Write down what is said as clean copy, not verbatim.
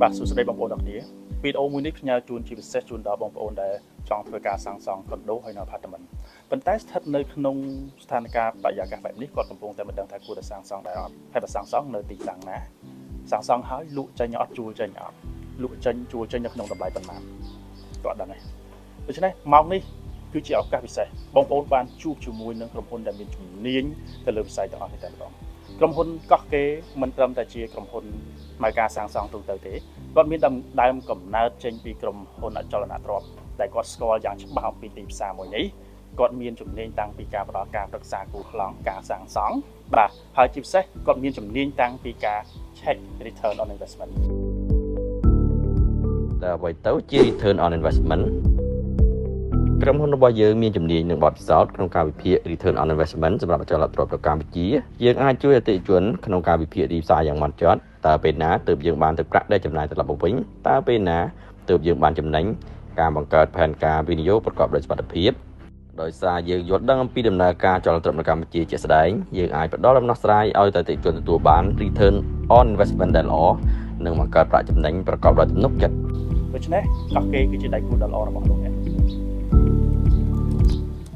បាទសួស្តីបងប្អូនទាំងគ្នា។វីដេអូមួយនេះផ្ញើជូនជាពិសេសជូនដល់បងប្អូនដែលចង់ធ្វើការសាងសង់ខុនដូហើយនៅ apartment ប៉ុន្តែស្ថិតនៅក្នុងស្ថានភាពបរិយាកាសបែបនេះគាត់កំពុងតែមិនដឹងថាគួរតែសាងសង់ដែរអត់ហើយបើសាងសង់នៅទីតាំងណាសាងសង់ហើយលក់ចេញអត់ជួលចេញអត់លក់ចេញជួលចេញនៅក្នុងតម្លៃប៉ុន្មានគាត់ដឹងហើយដូច្នេះម៉ោងនេះគឺជាឱកាសពិសេសបងប្អូនបានជួបជាមួយនឹងក្រុមហ៊ុនដែលមានជំនាញទៅលើវិស័យទាំងអស់នេះតែម្ដងក្រុមហ៊ុនកោះគេមិនត្រឹមតែជាក្រុមហ៊ុនម៉ៅការសាងសង់ទូទៅទេគាត់មានដើមកំណើតចេញពីក្រុមហ៊ុនអចលនទ្រព្យដែលគាត់ស្គាល់យ៉ាងច្បាស់អំពីទីផ្សារមួយនេះគាត់មានជំនាញតាំងពីការផ្ដល់ការប្រឹក្សាគូប្លង់ការសាងសង់បាទហើយជាពិសេសគាត់មានជំនាញតាំងពីការ check return on investment។ តើអ្វីទៅជា return on investment? ក្រុមហ៊ុនរបស់យើងមានជំនាញនិងបទពិសោធន៍ក្នុងការវិភាគ return on investment សម្រាប់អចលនទ្រព្យនៅកម្ពុជាយើងអាចជួយអតិថិជនក្នុងការវិភាគទីផ្សារយ៉ាងម៉ត់ចត់តើពេលណាទើបយើងបានទឹកប្រាក់ដែលចំណាយត្រឡប់មកវិញតើពេលណាទើបយើងបានចំណេញការបង្កើតផែនការវិនិយោគប្រកបដោយសុវត្ថិភាពដោយសារយើងយល់ដឹងអំពីដំណើរការចលនាទ្រព្យនៅកម្ពុជាជាក់ស្ដែងយើងអាចផ្ដល់ដំណោះស្រាយឲ្យអតិថិជនទទួលបាន return on investment ដែលល្អនិងបង្កើតប្រាក់ចំណេញប្រកបដោយទំនុកចិត្ត។ ដូច្នេះកោះគេគឺជាដៃគូដ៏ល្អរបស់លោកអ្នក។